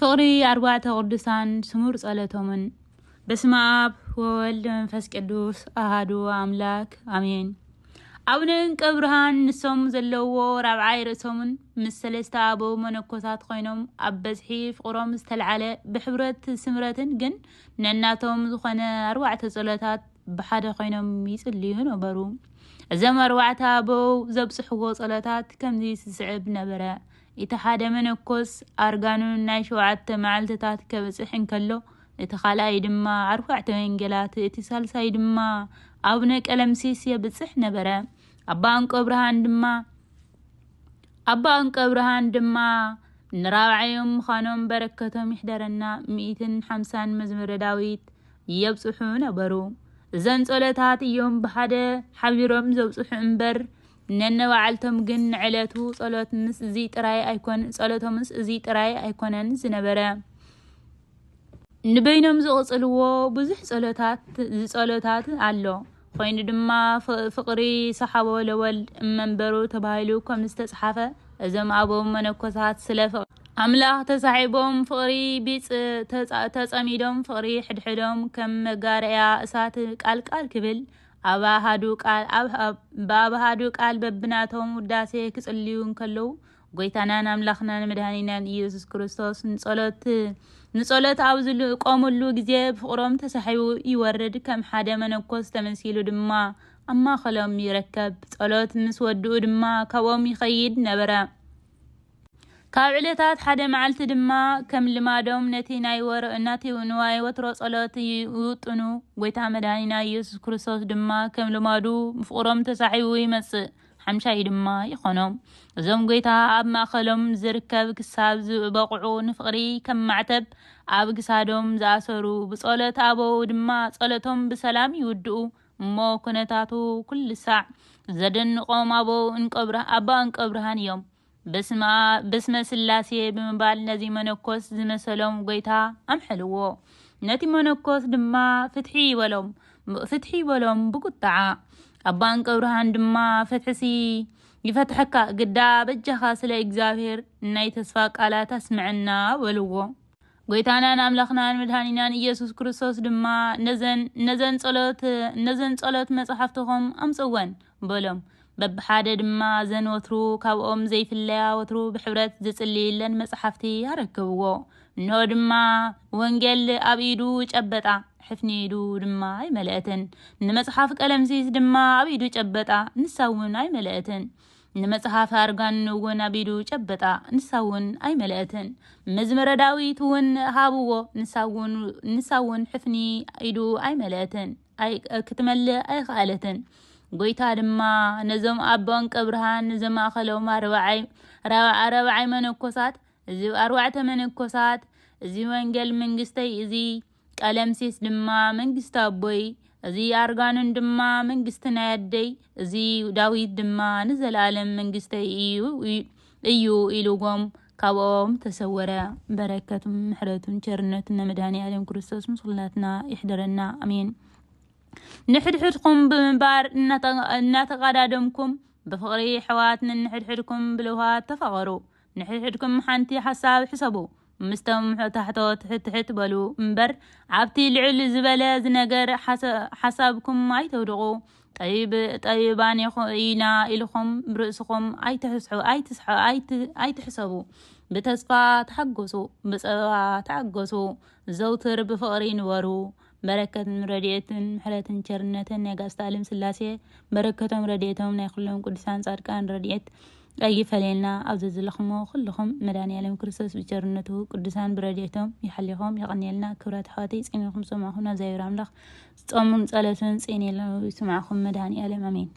ፍቕሪ ኣርባዕተ ቅዱሳን ስሙር ጸሎቶምን። በስመ ኣብ ወወልድ መንፈስ ቅዱስ ኣሃዱ ኣምላክ ኣሜን። ኣቡነ እንቀ ብርሃን ንሶም ዘለውዎ ራብዓይ ርእሶምን ምስ ሰለስተ ኣበው መነኮሳት ኮይኖም ኣብ በዝሒ ፍቕሮም ዝተልዓለ ብሕብረት ስምረትን ግን ነናቶም ዝኾነ ኣርባዕተ ጸሎታት ብሓደ ኮይኖም ይጽልዩ ነበሩ። እዞም ኣርባዕተ ኣበው ዘብጽሕዎ ጸሎታት ከምዚ ዝስዕብ ነበረ። እቲ ሓደ መነኮስ ኣርጋኑን ናይ ሸውዓተ መዓልትታት ከብጽሕ እንከሎ፣ እቲ ካልኣይ ድማ ኣርባዕተ ወንጌላት፣ እቲ ሳልሳይ ድማ ኣቡነ ቀለምሲስ የብጽሕ ነበረ። ኣባ እንቆ ብርሃን ድማ ኣባ እንቆ ብርሃን ድማ ንራብዓዮም ምዃኖም በረከቶም ይሕደረና። ሚእትን ሓምሳን መዝሙረ ዳዊት የብጽሑ ነበሩ። እዘን ጸሎታት እዮም ብሓደ ሓቢሮም ዘብጽሑ እምበር፣ ነነባዕልቶም ግን ንዕለቱ ጸሎት ምስ እዚ ጥራይ ኣይኮን-፣ ጸሎቶምስ እዚ ጥራይ ኣይኮነን ዝነበረ። ንበይኖም ዝቕጽልዎ ብዙሕ ጸሎታት፣ ዝጸሎታት ኣሎ። ኮይኑ ድማ ፍ-፣ ፍቕሪ ሰሓቦ ለወልድ እመንበሩ ተባሂሉ ከም ዝተጽሓፈ፣ እዞም ኣበው መነኮሳት ስለ ፍቕሪ ኣምላኽ ተሳሒቦም ፍቕሪ ቢጽ ተጻ-፣ ተጸሚዶም ፍቕሪ ሕድሕዶም ከም መጋረያ እሳት ቃል ቃል ክብል ኣብ ኣሃዱ ቃል፣ ኣብ፣ ኣብ፣ ብኣብ ኣሃዱ ቃል በብናቶም ውዳሴ ክጽልዩ እንከለዉ፣ ጎይታናን ኣምላኽናን መድኃኒናን ኢየሱስ ክርስቶስ ንጸሎት፣ ንጸሎት ኣብ ዝቆምሉ ግዜ ብፍቕሮም ተሳሒቡ ይወርድ፣ ከም ሓደ መነኮስ ተመሲሉ ድማ ኣብ ማእከሎም ይረከብ። ጸሎት ምስ ወድኡ ድማ ካብኦም ይኸይድ ነበረ። ካብ ዕለታት ሓደ መዓልቲ ድማ ከም ልማዶም ነቲ ናይ ወረ-፣ ናቲ ንዋይ ወትሮ ጸሎት ይውጥኑ። ጎይታ መድኃኒና ኢየሱስ ክርስቶስ ድማ ከም ልማዱ ፍቕሮም ተሳሒቡ ይመጽእ። ሓምሻይ ድማ ይኾኖም። እዞም ጎይታ ኣብ ማእከሎም ዝርከብ ክሳብ ዝበቕዑ ንፍቕሪ ከም ማዕተብ ኣብ ክሳዶም ዝኣሰሩ። ብጸሎት ኣበው ድማ ጸሎቶም ብሰላም ይውድኡ። እሞ ኩነታቱ ኩሉ ሳዕ ዘደንቖም ኣበው እንቆ ብርሃ-፣ ኣባ እንቆ ብርሃን እዮም። በስመ አ-፣ በስመ ስላሴ ብምባል ነዚ መነኮስ ዝመሰሎም ጎይታ ኣምሐልዎ። ነቲ መነኮስ ድማ ፍትሒ ይበሎም፣ ፍትሒ ይበሎም ብቁጥዓ። ኣባ እንቀ ብርሃን ድማ ፍትሕሲ ይፈትሐካ፣ ግዳ በጃኻ ስለ እግዚኣብሔር ናይ ተስፋ ቃላት ኣስምዐና በልዎ። ጎይታናን ኣምላኽናን መድኃኒናን ኢየሱስ ክርስቶስ ድማ ነዘን፣ ነዘን ጸሎት፣ ነዘን ጸሎት መጻሕፍትኹም ኣምጽወን በሎም። በብሓደ ድማ እዘን ወትሩ ካብኦም ዘይፍለያ ወትሩ ብሕብረት ዝጽልይለን መጻሕፍቲ ኣረክብዎ። እንሆ ድማ ወንጌል ኣብ ኢዱ ጨበጣ፣ ሕፍኒ ኢዱ ድማ ኣይመልአትን። ንመጽሓፍ ቀለምሲስ ድማ ኣብ ኢዱ ጨበጣ፣ ንሳ እውን ኣይመልአትን። ንመጽሓፍ ኣርጋን እውን ኣብ ኢዱ ጨበጣ፣ ንሳ እውን ኣይመልአትን። መዝመረ ዳዊት እውን ሃብዎ፣ ንሳ እውን፣ ንሳ እውን ሕፍኒ ኢዱ ኣይመልአትን፣ ኣይ-፣ ክትመልእ ኣይኸኣለትን። ጎይታ ድማ ነዞም ኣቦ እንቀ ብርሃን፣ ነዞም ማእከሎም ኣርባዓይ፣ ራ-፣ ኣርባዓይ መነኮሳት፣ እዚ ኣርባዕተ መነኮሳት፣ እዚ ወንጌል መንግስተይ፣ እዚ ቀለምሲስ ድማ መንግስቲ ኣቦይ፣ እዚ ኣርጋኑን ድማ መንግስቲ ናይ ኣደይ፣ እዚ ዳዊት ድማ ንዘለኣለም መንግስተይ እዩ፣ እዩ ኢልዎም ካብኦም ተሰወረ። በረከቱን ምሕረቱን ቸርነቱን ናይ መድኃኔ ዓለም ክርስቶስ ምስ ኩላትና ይሕደረና። ኣሜን። ንሕድሕድኩም ብምንባር እናተ-፣ እናተቃዳደምኩም ብፍቕሪ ኣሕዋት ንንሕድሕድኩም ብልውሃት ተፋቐሩ። ንሕድሕድኩም ሓንቲ ሓሳብ ሕሰቡ። ምስቶም ታሕቶ ትሕት ትሕት በሉ እምበር፣ ኣብቲ ልዕል ዝበለ ዝነገር ሓሰ-፣ ሓሳብኩም ኣይተውድቑ። ጠቢብ-፣ ጠቢባን ኢኹ-፣ ኢና ኢልኹም ብርእስኹም ኣይትሕስሑ-፣ ኣይትስሐ-፣ ኣይት-፣ ኣይትሕሰቡ። ብተስፋ ተሓጎሱ፣ ብጸበባ ተሓጎሱ፣ ዘውትር ብፍቕሪ ንበሩ። በረከትን ረድኤትን ምሕረትን ቸርነትን ናይ ጋስታ ዓለም ስላሴ በረከቶም ረድኤቶም ናይ ኩሎም ቅዱሳን ጻድቃን ረድኤት ኣይፈለየልና። ኣብ ዘዝለኹሞ ኩልኹም መድኃኔ ዓለም ክርስቶስ ብቸርነቱ ቅዱሳን ብረድኤቶም ይሓልኹም የቐንየልና። ክብራት ኣሕዋተይ ጺምኹም ዝሰማዕኹም እግዚኣብሔር ኣምላኽ ጾምን ጸሎትን ጺን የለ ይስማዕኹም መድኃኔ ዓለም ኣሜን።